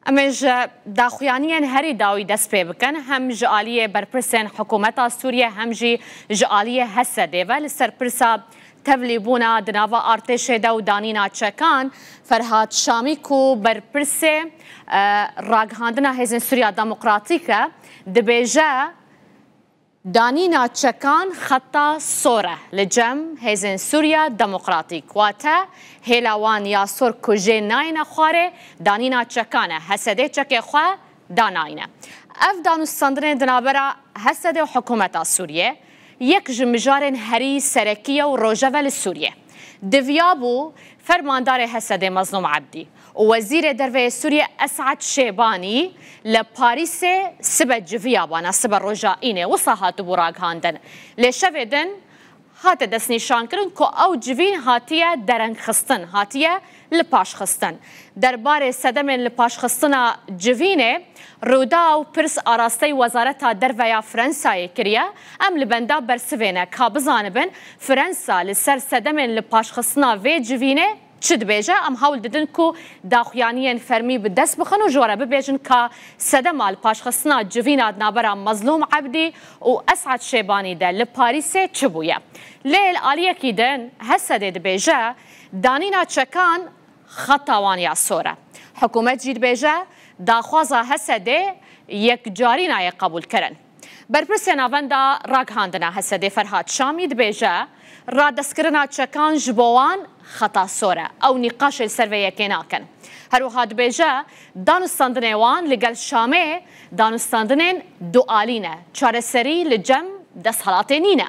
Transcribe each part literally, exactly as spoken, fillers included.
Em ê ji daxuyaniyên herî dawî dest pê bikin, hem ji aliyê berpirsên hikûmeta Sûriye, hem jî ji aliyê H S D'ê ve li ser pirsa tevlîbûna di nava artêşê de û danîna çekan. Ferhat Şamî ku berpirsê, e, ragihandina Hêzên Sûriya Demokratîk e, dibêje, danîna çekan xeta sor e li cem Hêzên Sûriya Demokratîk, wate hêla wan ya sor ku jê nayêne xwarê, danîna çekan e, H S D çekê xwe danayne. Ev danûstandinên di navbera H S D û hikûmeta Sûriye yek ji mijarên herî serekî ye û rojeve li Sûriye. Diviyabû fermandarê H S D Mezlûm Ebdî û Wezîrê Derve yê Sûriye Esad Şêbanî li Parîsê sibe civiya bana, sibe roja înê wisa hatibû ragihandin. Lê şevê din hate destnîşankirin ku ew civîn hatiye derengxistin, hatiye lipaşxistin. Derbarê sedemên lipaşxistina civînê, Rûdaw pirs arasteyî Wezareta Derve ya Fransayê kiriye. Em li benda bersivê ne ka bizanibin Fransa li ser sedemên lipaşxistina vê civînê çi dibêje. Em hewl didin ku daxuyaniyên fermî bi dest bixin û ji we re bibêjin ka sedema lipaşxistina civîna di navbera Mezlûm Ebdî û Esad Şêbanî de li Parîsê çi bûye. Lê li aliyekî din H S D dibêje, danîna çekan xeta wan ya sor e. Hikûmet jî dibêje, daxwaza H S D yekcarî nayê qebûlkirin. Berpirsê Navenda Ragihandina H S D Ferhat Şamî dibêje, radestkirina çekan ji bo wan xeta sor e. Ew nîqaşê li ser vê yekê nakin. Her wiha dibêje, danûstandinê wan li gel Şamê danûstandinên dualî ne. Çareserî li cem desthilatê nîne.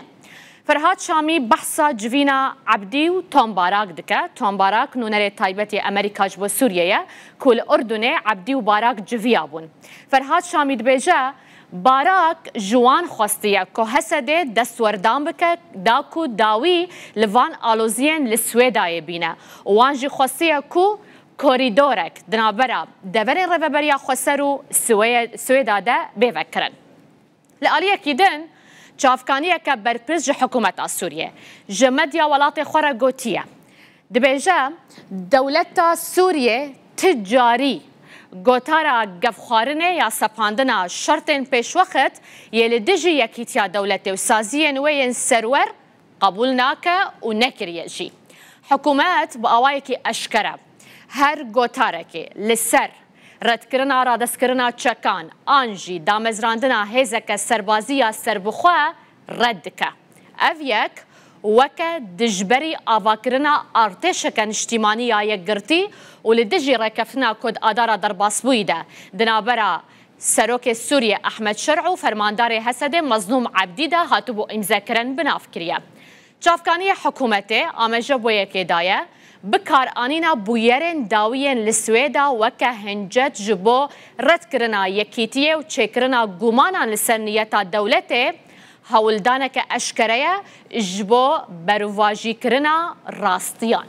Ferhat Şamî behsa civîna Ebdî û Tom Barak dike. Tom Barak nûnerê taybet yê Amerîka ji bo Sûriye ye ku li Urdunê Ebdî û Barak civiya bûn. Ferhat Şamî dibêje, Barak ji wan xwestiye ku H S D destwerdan bike, da ku dawî li van aloziyên li Swêdayê bîne û wan jî xwestiye ku korîdorek di navbera deverên Rêveberiya Xweser û Swê-, Swêda de bê vekirin. Li aliyekî din, çavkaniyeke berpirs ji hikûmeta Sûriye ji medya welatê xwe re gotiye, dibêje, dewleta Sûriye ti carî gotara gefxwarinê ya sepandina şertên pêşwext yê li dijî yekîtiya dewletê û saziyên wê yên serwer qebûl nake û nekiriye jî. Hikûmet bi awayekî eşkere her gotarekê li ser redkirina radestkirina çekan an jî damezrandina hêzeke serbazî ya serbixwe red dike. Ev yek weke dijberî avakirina artêşeke niştîmanî ya yekgirtî û li dijî rêkeftina ku di adara derbasbûyî de di navbera Serokê Sûriye Ehmed Şer'û û fermandarê H S D Mezlûm Ebdî de hatibû îmzekirin bi nav kiriye. Çavkaniyê hikûmetê amaje bo yekê daye, bikaranîna bûyerên dawî yên li Swêda weke hincet ji bo redkirina yekîtiyê û çêkirina gumanan li ser niyeta dewletê, hewldaneke eşkere ye ji bo berûvajîkirina rastiyan.